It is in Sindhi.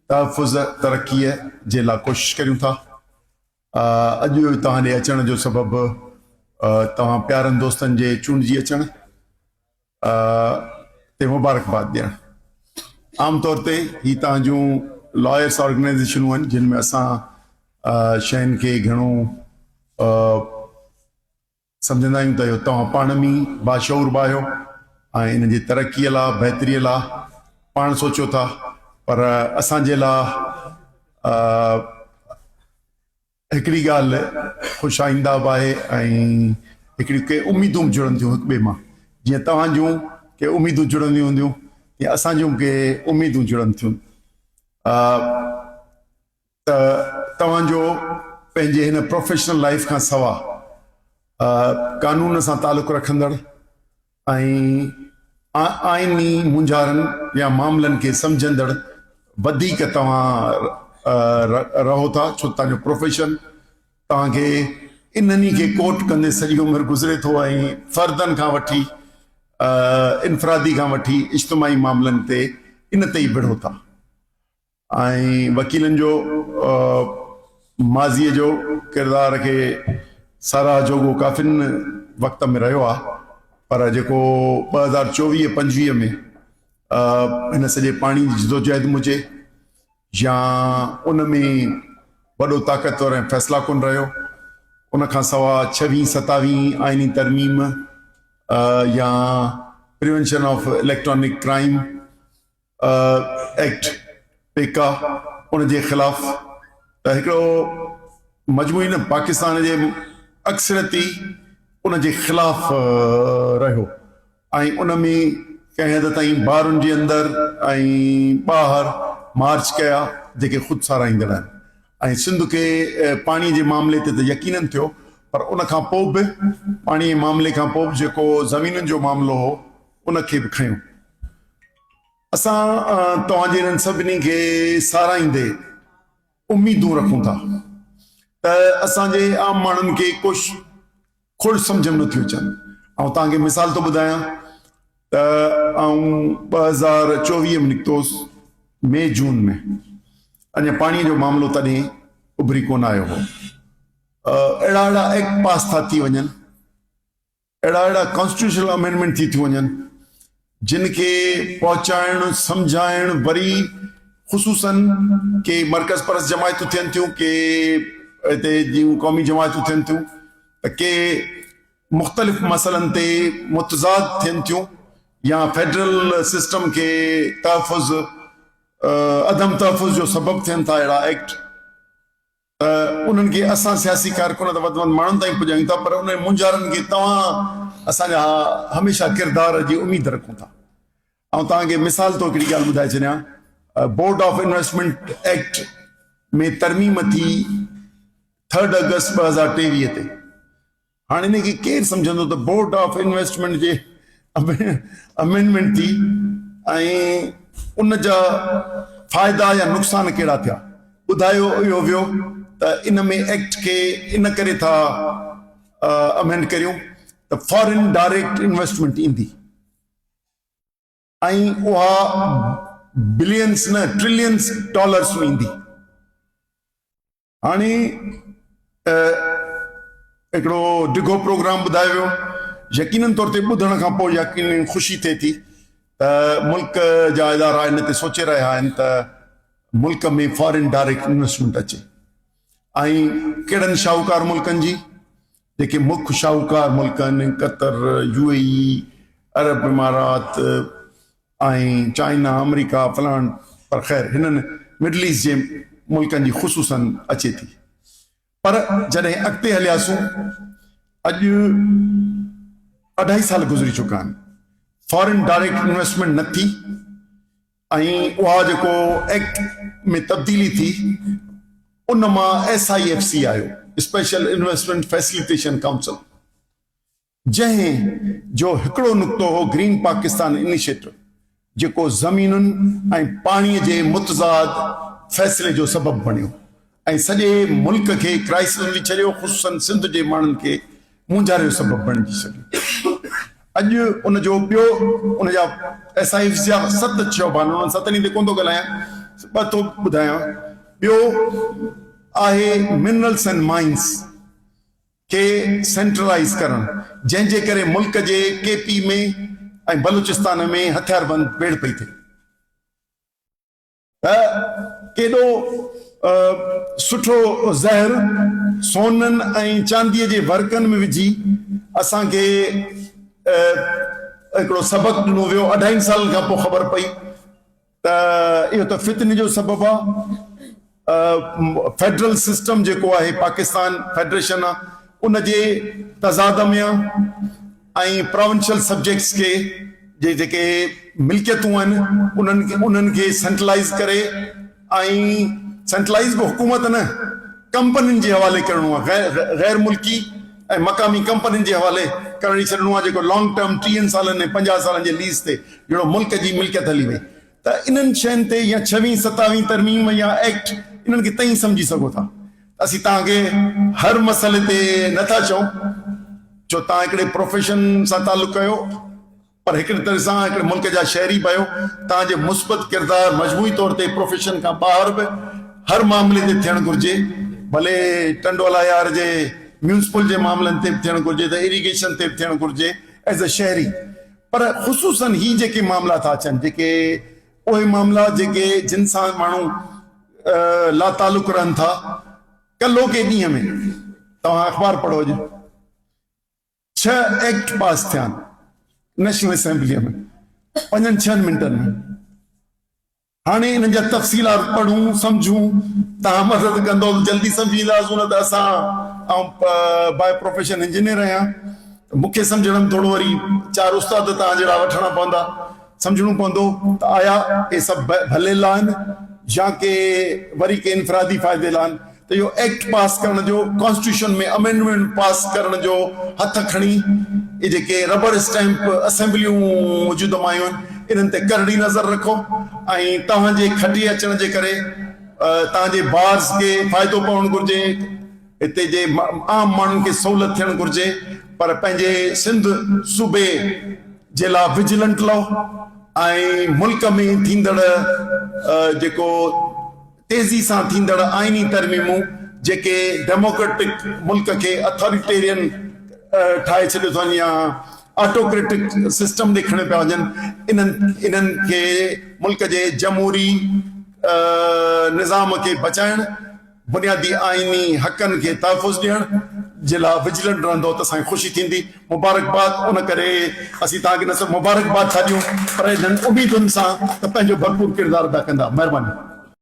تحفظ ترقيء جي لا ڪوشش ڪريون ٿا. اڄ توهان ڏي اچڻ جو سبب توهان پيارن دوستن جي چونڊجي اچڻ تي مبارڪباد ڏيڻ. عام طور تي هي توهان جون لائرس آرگنائيزيشنون آهن جن ۾ اسان شين کي گهڻو سمجهندا آهيون ته اهو توهان پاڻ ۾ باشعور به آهيو ۽ ان جي ترقيء لا بهتريء لا پاڻ سوچيو ٿا پر اسان جي لا هڪڙي ڳالهه خوش آئنده به آهي ۽ هڪڙيون ڪي اميدون به جڙن ٿيون هڪ ٻئي مان جيئن توهان جون ڪي اميدون جڙنديون هونديون تيئن اسان جون به ڪي اميدون جڙن ٿيون. ته توهان جو پنهنجي هن پروفيشنل لائيف کان سوا قانون سان تعلق رکندڙ ۽ آئيني مونجهارن يا معاملن کي سمجهندڙ وڌيڪ توهان رهو ٿا ڇو توهان جو پروفيشن توهان کي انهن ئي کي ڪوٽ ڪندي سڄي عمر گذري ٿو ۽ فردن کان وٺي انفرادي کان وٺي اجتماعي معاملن تي ان تي ئي وڙهو ٿا. ۽ وڪيلن جو ماضيء جو ڪردار کي ساراهه جوڳو ڪافين وقت ۾ رهيو آهي پر جيڪو 2024 25 ۾ هن سڄي پاڻي جي جدوجهد مجي يا ان ۾ وڏو طاقتور ۽ فيصلا ڪن رهيو ان کان سوا ڇويهين ستاويهين آئيني ترميم يا prevention of electronic crime act, PECA, ان جي خلاف ته هڪڙو مجموعي نه پاڪستان جي اڪثريتي ان جي خلاف رهيو ۽ ان ۾ ڪنهن حد تائين بارن جي اندر ۽ ٻاهر مارچ ڪيا جيڪي خود ساراهيندڙ آهن ۽ سنڌ کي پاڻي جي معاملي تي ته يقينن ٿيو پر ان کان پوء به پاڻي جي معاملي کان پوء به جيڪو زمينن جو معاملو هو ان کي به کنيو. اسان توهان جي انهن سڀني کي ساراهيندي اميدون رکون ٿا ته اسان جي عام ماڻهن کي ڪوش کوڙ سمجهه ۾ نٿيون اچن. آئون توهان کي مثال ٿو ٻڌايان ته آئون 2024 ۾ نڪتو هوس مي جون ۾ اڃا پاڻي جو معاملو تڏهن اڀري ڪونه آيو هو. اهڙا اهڙا ايڪٽ پاس ٿا ٿي وڃن. اهڙا اهڙا ڪانسٽيٽيوشنل امينڊمينٽ ٿي ٿيون وڃن جن کي پهچائڻ سمجهائڻ وري خصوصن ڪي مرڪز پرست جماعتون ٿين ٿيون ڪي هتي جون قومي جماعتون ٿين ٿيون ته ڪي مختلف مسئلن تي متضاد ٿين ٿيون يا فيڊرل سسٽم کي تحفظ عدم تحفظ جو سبب ٿين ٿا اهڙا ايڪٽ ته انهن کي اسان سياسي ڪارڪن ته وڌ ۾ وڌ ماڻهن تائين پڄايون ٿا پر انهن مونجهارن کي توهان اسان جا هميشه ڪردار جي اميد رکون ٿا. آئون توهان کي مثال طور هڪڙي ڳالهه ٻڌائي ڇڏيان بورڊ آف انويسٽمينٽ ايڪٽ ۾ ترميم ٿي ٿرڊ آگسٽ 2023 تي هاڻ ان کي ڪير سمجهندو ته بورڊ آف انويسٽمينٽ جي امينڊمينٽ ٿي ۽ ان جا فائدا يا نقصان ڪهڙا ٿيا؟ ٻڌايو اهو ويو ته ان ۾ ايڪٽ کي ان ڪري ٿا امينڊ ڪريون ته فارين ڊائريڪٽ انويسٽمينٽ ايندي ۽ اها بلينس نه ٽرلينس ڊالرس ۾ ايندي. هاڻي هڪڙو ڊگهو پروگرام ٻڌايو ويو يقينن طور تي ٻڌڻ کان پوء يقينن خوشي ٿئي ٿي ته ملڪ جا ادارا ان تي سوچي رهيا آهن ته ملڪ ۾ فارين ڊائريڪٽ انويسٽمينٽ اچي ۽ ڪهڙن شاهوڪار ملڪن جي جيڪي مک شاهوڪار ملڪ آهن قطر يو اي اي عرب امارات ۽ چائنا آمريڪا فلان پر خير هنن مڊل ايسٽ جي ملڪن جي خصوصن اچي ٿي پر جڏهن اڳتي هلياسون اڄ اڍائي سال گذري چڪا آهن فارن ڊائريڪٽ انويسٽمينٽ نه ٿي ۽ اها جيڪو ايڪٽ ۾ تبديلي ٿي ان مان ايس I F C آيو اسپيشل انويسٽمينٽ فيسليٽيشن ڪائونسل جنهن جو هڪڙو نقطو هو گرين پاڪستان انيشيٽو جيڪو زمينن ۽ پاڻي جي متضاد فيصلي جو سبب بڻيو ۽ سڄي ملڪ کي ڪرائسس ۾ ڇڏيو خصوصن سنڌ جي ماڻهن کي مونجهاري جو سبب بڻجي سگهيو. اڄ ان جو ٻيو ان جا ايس I F جا ست شعبا آهن انهن ستن ئي تي ڪونه ٿو ڳالهايان. ٻه ٿو ٻڌايان. ٻيو آهي منرلس اينڊ مائنز کي سينٽرلائيز ڪرڻ، جنهن جي ڪري ملڪ جي ڪي پي ۾ ۽ بلوچستان ۾ هٿياربند ويڙهه پئي ٿئي. ته ڪيڏو سٺو زهر سونن ۽ چانديء جي ورقن ۾ وجهي اسان کي هڪڙو سبق ڏنو ويو. اڍائين سالن کان پوء خبر پئي ته اهو ته فتني جو سبب آ. فيڊرل سسٽم جيڪو آهي پاڪستان فيڊريشن آ ان جي تضاد ۾ آ ۽ پراونشل سبجيڪٽس کي جي جيڪي ملڪيتون آهن انهن کي انهن کي سينٽرلائيز ڪري ۽ سينٽرلائيز به حڪومت نه ڪمپنين جي حوالي ڪرڻو آ غير ملڪي ۽ مقامي ڪمپنين جي حوالي ڪرڻي ڇڏڻو آ جيڪو لانگ ٽرم ٽيهن سالن ۽ 50 سالن جي ليز تي جهڙو ملڪ جي ملڪيت هلي وئي ته انهن شين تي يا ڇويهين ستاويهين ترميم يا ايڪٽ انهن کي تئين سمجهي سگهو ٿا. اسين توهان کي هر مسئلي تي نه ٿا چئون ڇو توهان هڪڙي پروفيشن سان تعلق ڪيو پر هڪڙي طرح سان هڪڙي ملڪ جا شهري به آهيو توهان جي مثبت ڪردار مجموعي طور تي پروفيشن کان ٻاهر به هر معاملي تي ٿيڻ گهرجي ڀلي ٽنڊو الهيار جي ميونسپل جي معاملن تي به ٿيڻ گهرجي ته اريگيشن تي به ٿيڻ گهرجي ايز اي شهري پر خصوصاً هي جيڪي معاملا ٿا اچن جيڪي اهي معاملا جيڪي جن سان ماڻهو لاتعلق رهن ٿا ڪلهوڪي ڏينهن ۾ توهان اخبار پڙهو اڄ 6 ايڪٽ پاس ٿيا آهن نيشنل اسيمبليء ۾ پنجن ڇهن منٽن ۾ هاڻي انهن جا تفصيلات پڙهون سمجهون توهان مدد ڪندو ته جلدي سمجهي وينداسون نه ته اسان آئون باء پروفيشن انجنيئر آهيان ته مون کي سمجهڻ ۾ ٿورو وري چار استاد توهان جهڙا وٺڻا پوندا سمجهڻو پوندو ته آيا اهي سڀ ڀلي لاء آهن يا ڪي وري ڪي انفرادي فائدي لاء آهن ته اهو ايڪٽ پاس ڪرڻ جو ڪانسٽيٽيوشن ۾ امينڊمينٽ پاس ڪرڻ جو هٿ کڻي اهي جيڪي ربر اسٽيمپ اسيمبليون وجود ۾ آيون آهن انهن تي ڪرڙي نظر رکو ۽ توهان جي کٽي اچڻ جي ڪري توهان جي بارز کي فائدو پوڻ گهرجي هتي جي عام ماڻهن کي سهولت ٿيڻ گهرجي پر پنهنجي سنڌ صوبي جي لاء وجلنٽ لهو ۽ ملڪ ۾ ٿيندڙ جيڪو تيزي سان ٿيندڙ آئيني ترميمون جيڪي ڊيموڪريٽڪ ملڪ کي اٿاريٽيرين ٺاهي ڇڏيو اٿن يا آٽوڪريٽڪ سسٽم ڏي کڻي پيا وڃن انهن انهن کي ملڪ جي جمهوري نظام کي بچائڻ بنيادي آئيني حقن کي تحفظ ڏيڻ جي لاء وجلنٽ رهندو ته اسان کي خوشي ٿيندي. مبارڪباد ان ڪري اسين توهان کي نه صرف مبارڪباد ٿا ڏيون پر انهن اميدن سان ته پنهنجو ڀرپور ڪردار ادا ڪندا. مهرباني.